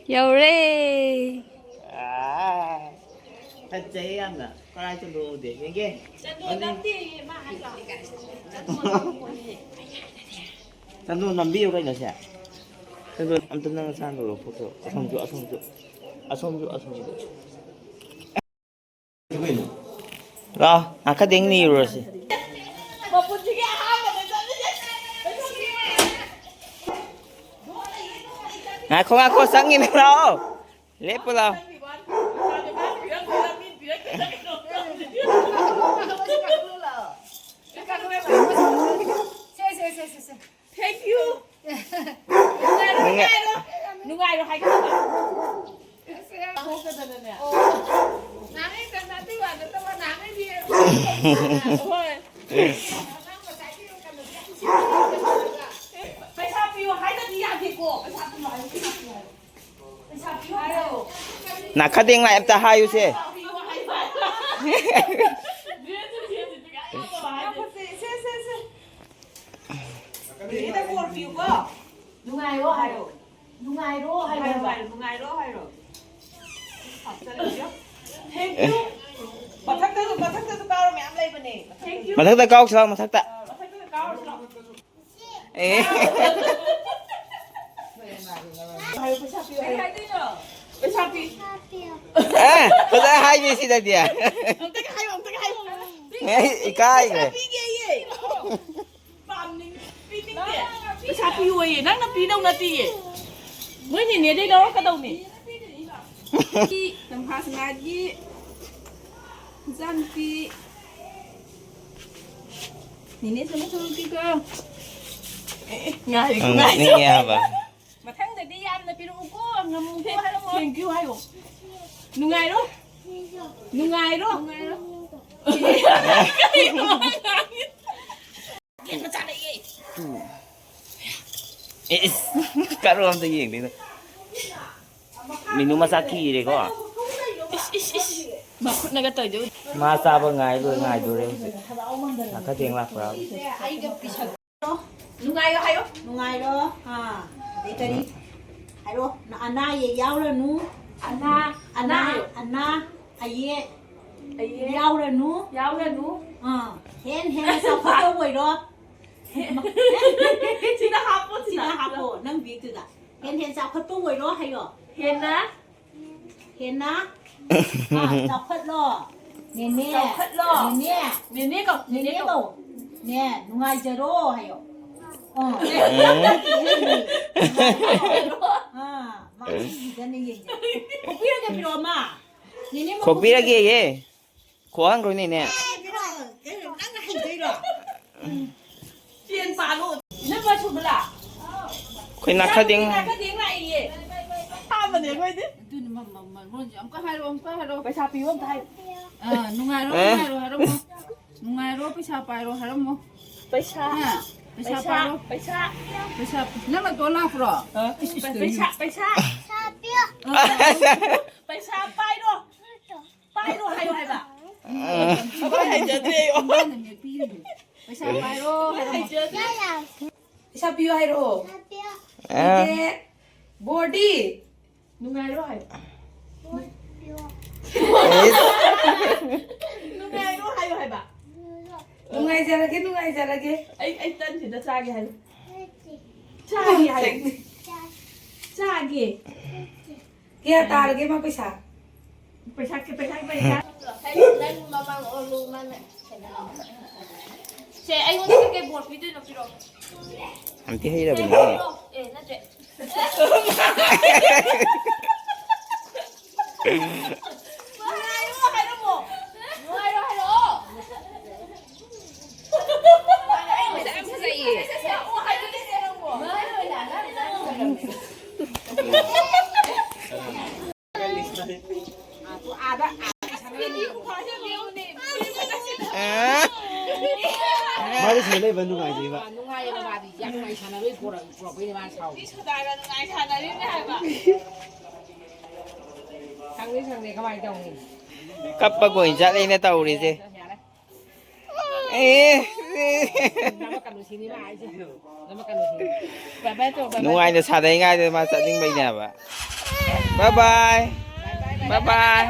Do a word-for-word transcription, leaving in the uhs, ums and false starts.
ꯌꯧꯔꯦ꯫ ꯑꯥ, ꯐꯖꯩ ꯌꯥꯝꯅ꯫ ꯀꯔꯥꯏ ꯆꯠꯂꯨꯗꯦ? ꯌꯦꯡꯒꯦ꯫ ꯆꯠꯂꯣ, ꯅꯪꯗꯤ ꯃꯥ ꯍꯥꯏꯕ꯫ ꯆꯟꯗꯣꯟ ꯅꯝꯕꯤꯌꯨ ꯀꯩꯅꯣ ꯁꯦ꯫ ꯆꯟꯗꯣꯟ ꯑꯝꯇ ꯅꯪ ꯁꯥꯟꯅꯔꯣ ꯐꯣꯇꯣ꯫ ꯑꯁꯣꯝꯁꯨ, ꯑꯁꯣꯝꯁꯨ꯫ ꯑꯁꯣꯝꯁꯨ, ꯑꯁꯣꯝꯁꯨ꯫ ꯂꯥꯎ, ꯉꯥꯈꯗꯦꯡ ꯅꯤꯔꯨꯔꯁꯤ꯫ ꯃꯄꯨꯟꯁꯤꯒꯤ ꯑꯍꯥꯟꯕꯅꯦ ꯆꯠꯂꯤꯁꯦ꯫ ꯉꯥꯏꯈꯣ, ꯉꯥꯏꯈꯣ, ꯆꯪꯉꯤꯅꯦ, ꯂꯥꯛꯑꯣ꯫ ꯂꯦꯞꯄꯨ ꯂꯥꯎ꯫ ꯁꯦ, ꯁꯦ, ꯁꯦ, ꯁꯦ, ꯁꯦ꯫ Thank you꯫ ꯅꯨꯡꯉꯥꯏꯔꯣ, ꯅꯨꯡꯉꯥꯏ- ꯅꯨꯡꯉꯥꯏꯔꯣ, ꯅꯨꯡꯉꯥꯏꯔꯣ ꯍꯥꯏꯒꯗꯕ꯫ ꯊꯣꯛꯇꯗꯅꯅꯦ꯫ ꯉꯥꯡꯉꯤ ꯀꯅꯥꯗꯤ ꯋꯥ ꯅꯠꯇꯕ ꯉꯥꯡꯉꯤꯗꯤ꯫ ꯍꯣꯏ꯫ ꯄꯩꯁꯥ ꯄꯤꯌꯨ ꯍꯥꯏꯗꯗꯤ ꯌꯥꯗꯦꯀꯣ꯫ ꯄꯩꯁꯥ ꯄꯤꯌꯨ ꯍꯥꯏꯌꯨ, ꯄꯩꯁꯥ ꯄꯤꯌꯨ ꯍꯥꯏꯌꯨ꯫ ꯄꯩꯁꯥ ꯄꯤꯌꯨ ꯍꯥꯏꯌꯨ꯫ ꯅꯥꯈꯗꯦꯡ ꯂꯥꯏ ꯑꯝꯇ ꯍꯥꯏꯌꯨꯁꯦ꯫ ꯄꯤꯌꯨ ꯍꯥꯏꯌꯨ꯫ ꯁꯦ, ꯁꯦ, ꯁꯦ꯫ ꯅꯦꯅꯦꯗ ꯕꯣꯔ ꯄꯤꯌꯨꯀꯣ꯫ ꯅꯨꯡꯉꯥꯏꯔꯣ ꯍꯥꯏꯌꯣ꯫ ꯅꯨꯡꯉꯥꯏꯔꯣ ꯍꯥꯏꯌꯣ꯫ ꯍꯥꯏꯌꯣ, ꯍꯥꯏꯌꯣ, ꯅꯨꯡꯉꯥꯏꯔꯣ ꯍꯥꯏꯔꯣ꯫ Thank you꯫ ꯃꯊꯛꯇꯁꯨ, ꯃꯊꯛꯇꯁꯨ ꯀꯥꯔꯣ, ꯃꯌꯥꯝ ꯂꯩꯕꯅꯦ꯫ Thank you꯫ ꯃꯊꯛꯇ ꯀꯥꯎꯁꯤ ꯂꯥꯎ, ꯃꯊꯛꯇ꯫ ꯑꯥ, ꯃꯊꯛꯇ ꯀꯥꯔꯨꯁꯤ ꯂꯥꯎ꯫ ꯑꯦ꯫ ꯍꯥꯏꯌꯣ, ꯄꯩꯁꯥ ꯄꯤꯌꯨ ꯍꯥꯏꯌꯣ꯫ ꯀꯩ ꯍꯥꯏꯗꯣꯏꯅꯣ? ꯄꯩꯁꯥ ꯄꯤ-, ꯑꯦ, ꯐꯖꯅ ꯍꯥꯏꯕꯤ ꯁꯤꯗꯗꯤ꯫ ꯑꯝꯇꯒ ꯍꯥꯏꯌꯣ, ꯑꯝꯇꯒ ꯍꯥꯏꯌꯣ꯫ ꯑꯦ, ꯏꯀꯥꯏꯈ꯭ꯔꯦ꯫ ꯄꯩꯁꯥ ꯄꯤꯒꯦꯌꯦ꯫ ꯄꯥꯝꯅꯤꯡ-, ꯄꯤꯅꯤꯡꯗꯦ꯫ ꯄꯩꯁꯥ ꯄꯤꯌꯣꯌꯦ, ꯅꯪꯅ ꯄꯤꯗꯧ ꯅꯠꯇꯤꯌꯦ꯫ ꯃꯣꯏ ꯅꯦꯅꯦꯗꯩ ꯂꯧꯔꯛꯀꯗꯧꯅꯤ꯫ ꯇꯝꯐꯥꯁꯅꯥꯒꯤ ꯃꯆꯥꯅꯨꯄꯤ꯫ ꯅꯦꯅꯦ ꯁꯣꯝꯗ ꯊꯣꯛꯂꯛꯀꯦꯀꯣ꯫ ꯑꯦ, ꯉꯥꯏꯔꯤꯀꯣ, ꯎꯝ, ꯉꯥꯏꯔꯤꯀꯣ꯫ ꯅꯣꯛꯅꯤꯡꯉꯦ ꯍꯥꯏꯕ꯫ ꯃꯊꯪꯗꯗꯤ ꯌꯥꯝꯅ ꯄꯤꯔꯛꯎꯀꯣ, ꯉꯝꯃꯨꯀꯣ ꯍꯥꯏꯔꯝꯃꯣ꯫ Thank you ꯍꯥꯏꯌꯣ꯫ ꯅꯨꯡꯉꯥꯏꯔꯣ? ꯅꯨꯡꯉꯥꯏꯔꯣ? ꯅꯨꯡꯉꯥꯏꯔꯣ? ꯀꯩꯅꯣ ꯃꯆꯥ ꯂꯩꯌꯦ꯫ ꯏꯁ, ꯀꯔꯣꯝꯗ ꯌꯦꯡꯗꯣꯏꯅꯣ? ꯃꯤꯅꯨ ꯃꯆꯥ ꯀꯤꯔꯦꯀꯣ꯫ ꯏꯁ, ꯏꯁ, ꯏꯁ꯫ ꯃꯈꯨꯠꯅꯒ ꯇꯧꯔꯤꯗꯣ꯫ ꯃꯥ ꯆꯥꯕ ꯉꯥꯏ ꯂꯣꯏ ꯉꯥꯏꯗꯣꯔꯦ ꯍꯧꯖꯤꯛ꯫ ꯉꯥꯈ ꯊꯦꯡ ꯂꯥꯛꯄ꯭ꯔꯥ? ꯅꯨꯡꯉꯥꯏꯔꯣ ꯍꯥꯏꯌꯣ꯫ ꯅꯨꯡꯉꯥꯏꯔꯣ꯫ ꯑꯥ꯫ ꯑꯗꯩ ꯀꯔꯤ? ꯍꯥꯏꯔꯣ꯫ ꯑꯅꯥ ꯑꯌꯦꯛ ꯌꯥꯎꯔꯅꯨ꯫ ꯑꯅꯥ ꯑꯅꯥ ꯑꯅꯥ ꯑꯌꯦꯛ ꯑꯌꯦꯛ ꯌꯥꯎꯔꯅꯨ꯫ ꯌꯥꯎꯔꯅꯨ꯫ ꯑꯥ, ꯍꯦꯟ ꯍꯦꯟꯅ ꯆꯥꯎꯈꯠꯄ ꯑꯣꯏꯔꯣ꯫ ꯁꯤꯗ ꯍꯥꯞꯄꯣ, ꯁꯤꯗ ꯁꯤꯗ ꯍꯥꯞꯄꯣ, ꯅꯪ ꯕꯦꯒꯇꯨꯗ꯫ ꯍꯦꯟ ꯍꯦꯟ ꯆꯥꯎꯈꯠꯄ ꯑꯣꯏꯔꯣ ꯍꯥꯏꯌꯣ꯫ ꯍꯦꯟꯅ ꯍꯦꯟꯅ ꯑꯥ, ꯆꯥꯎꯈꯠꯂꯣ꯫ ꯅꯦꯅꯦ꯫ ꯆꯥꯎꯈꯠꯂꯣ꯫ ꯅꯦꯅꯦ꯫ ꯅꯦꯅꯦ ꯀꯧ, ꯅꯦꯅꯦ ꯅꯦꯅꯦ ꯀꯧ꯫ ꯀꯧ꯫ ꯅꯦ, ꯅꯨꯡꯉꯥꯏꯖꯔꯣ ꯍꯥꯏꯌꯣ꯫ ꯑꯥ꯫ ꯑꯥ, ꯃꯥ ꯁꯤꯗꯅꯦ ꯌꯦꯡꯉꯦ꯫ ꯈꯣꯛꯄꯤꯔꯒꯦ, ꯄꯤꯔꯛꯑꯣ, ꯃꯥ꯫ ꯅꯦꯅꯦ, ꯃꯥ ꯈꯣꯛꯄꯤꯔꯒꯦꯌꯦ꯫ ꯈꯣꯛꯍꯟꯈ꯭ꯔꯣ, ꯅꯦꯅꯦ꯫ ꯄꯤꯔꯛꯑꯣ꯫ ꯀꯩꯅꯣ, ꯅꯪꯅ ꯍꯩꯗꯣꯏꯔꯣ? ꯆꯦꯟ ꯄꯥꯜꯂꯣ꯫ ꯏꯅꯝꯃ ꯁꯨꯕꯂꯥ꯫ ꯑꯩꯈꯣꯏ ꯅꯥꯈꯗꯦꯡ꯫ ꯅꯥꯈꯗꯦꯡ ꯂꯥꯛꯏꯌꯦ꯫ ꯑꯍꯥꯟꯕꯅꯦ ꯑꯩꯈꯣꯏꯗꯤ꯫ ꯑꯗꯨꯅꯤ ꯃ-, ꯃ-, ꯃ-, ꯃꯔꯣꯟꯁꯦ ꯑꯃꯨꯛꯀ ꯍꯥꯏꯔꯣ, ꯑꯃꯨꯛꯀ ꯍꯥꯏꯔꯣ꯫ ꯄꯩꯁꯥ ꯄꯤꯌꯣ ꯑꯝꯇ ꯍꯥꯏ꯫ ꯑꯥ, ꯅꯨꯡꯉꯥꯏꯔꯣ, ꯑꯦ? ꯅꯨꯡꯉꯥꯏꯔꯣ ꯍꯥꯏꯔꯝꯃꯣ꯫ ꯅꯨꯡꯉꯥꯏꯔꯣ, ꯄꯩꯁꯥ ꯄꯥꯏꯔꯣ ꯍꯥꯏꯔꯝꯃꯣ꯫ ꯄꯩꯁꯥ꯫ ꯍꯥ? ꯄꯩꯁꯥ ꯄꯩꯁꯥ, ꯄꯥꯏꯔꯣ꯫ ꯄꯩꯁꯥ꯫ ꯄꯩꯁꯥ, ꯅꯪ ꯅꯇꯣꯟ ꯂꯥꯛꯄ꯭ꯔꯣ? ꯑ? ꯏꯁ, ꯏꯁ, ꯄꯩꯁꯥ, ꯄꯩꯁꯥ꯫ ꯑ, ꯑ, ꯑ꯫ ꯄꯩꯁꯥ ꯄꯥꯏꯔꯣ꯫ ꯄꯥꯏꯔꯣ ꯍꯥꯏꯌꯣ ꯍꯥꯏꯕ꯫ ꯑꯩꯈꯣꯏ ꯍꯩꯖꯗ꯭ꯔꯦ ꯑꯌꯣ꯫ ꯆꯤꯟꯕꯥꯟꯗ ꯃꯦꯠꯄꯤꯔꯤꯅꯦ꯫ ꯄꯩꯁꯥ ꯄꯥꯏꯔꯣ ꯍꯥꯏꯔꯝꯃꯣ꯫ ꯍꯩꯖꯗ꯭ꯔꯦ꯫ ꯄꯩꯁꯥ ꯄꯤꯌꯣ ꯍꯥꯏꯔꯛꯑꯣ꯫ ꯑ꯫ ꯄꯤꯗꯦ꯫ ꯕꯣꯔꯗꯤ? ꯅꯨꯡꯉꯥꯏꯔꯣ ꯍꯥꯏꯌꯣ꯫ ꯅꯨꯡꯉꯥꯏꯔꯣ ꯍꯥꯏꯌꯣ ꯍꯥꯏꯕ꯫ ꯅꯨꯡꯉꯥꯏꯖꯔꯒꯦ, ꯅꯨꯡꯉꯥꯏꯖꯔꯒꯦ꯫ ꯑꯩ, ꯑꯩ ꯇꯟꯁꯤꯗ ꯆꯥꯒꯦ ꯍꯥꯏꯌꯣ꯫ ꯆꯥꯒꯦ ꯍꯥꯏꯌꯣ꯫ ꯆꯥꯒꯦ꯫ ꯀꯌꯥ ꯇꯥꯔꯒꯦ ꯃꯥ ꯄꯩꯁꯥ? ꯄꯩꯁꯥ, ꯄꯩꯁꯥ, ꯄꯩꯁꯥ꯫ ꯅꯪ ꯃꯃꯥꯡ ꯑꯣꯜꯂꯨ, ꯃꯥꯅ ꯁꯦ, ꯑꯩꯉꯣꯟꯗ ꯀꯩꯀꯩ ꯕꯣꯔ ꯄꯤꯗꯣꯏꯅꯣ ꯄꯤꯔꯛꯑꯣ꯫ ꯑꯝꯇ ꯍꯩꯔꯕꯅꯦ꯫ ꯄꯤꯔꯛꯑꯣ꯫ ꯑꯦ, ꯅꯠꯇꯦ꯫ ꯅꯨꯡꯉꯥꯏꯔꯣ ꯍꯥꯏꯔꯝꯃꯣ꯫ ꯅꯨꯡꯉꯥꯏꯔꯣ ꯍꯥꯏꯔꯛꯑꯣ꯫ ꯃꯁꯛ ꯌꯥꯝ ꯐꯖꯩꯌꯦ꯫ ꯃꯥꯗꯤ ꯁꯤꯗ ꯂꯩꯕ ꯅꯨꯡꯉꯥꯏꯖꯩꯕ꯫ ꯅꯨꯡꯉꯥꯏꯌꯦꯕ ꯃꯥꯗꯤ꯫ ꯌꯥꯝ ꯅꯨꯡꯉꯥꯏ ꯁꯥꯟꯅꯕꯩ ꯄꯨꯔꯛ-, ꯄꯨꯔꯛꯄꯩꯅꯦ ꯃꯥꯅ ꯁꯥꯎꯔꯤꯁꯦ꯫ ꯁꯪꯗꯦ, ꯁꯪꯗꯦ, ꯀꯃꯥꯏꯅ ꯇꯧꯅꯤ? ꯀꯞꯄꯒ ꯑꯣꯏꯅ ꯆꯠꯂꯦꯅꯦ ꯇꯧꯔꯤꯁꯦ꯫ ꯌꯥꯔꯦ꯫ ꯑꯦ꯫ ꯅꯝꯃꯛꯀꯅꯨ ꯁꯤꯅꯤ ꯃꯥ ꯍꯥꯏꯁꯦ꯫ ꯅꯝꯃꯛꯀꯅꯨ ꯁꯤꯅꯤ꯫ ꯕꯥꯏ ꯕꯥꯏ ꯇꯧ, ꯕꯥꯏ ꯕꯥꯏ ꯅꯨꯡꯉꯥꯏꯅ ꯇꯧ꯫ ꯁꯥꯟꯅꯩꯉꯥꯏꯗ ꯃꯥ ꯆꯠꯅꯤꯡꯕꯩꯅꯦꯕ꯫ ꯕꯥꯏ ꯕꯥꯏ꯫ ꯕꯥꯏ ꯕꯥꯏ꯫ ꯕꯥꯏ ꯕꯥꯏ꯫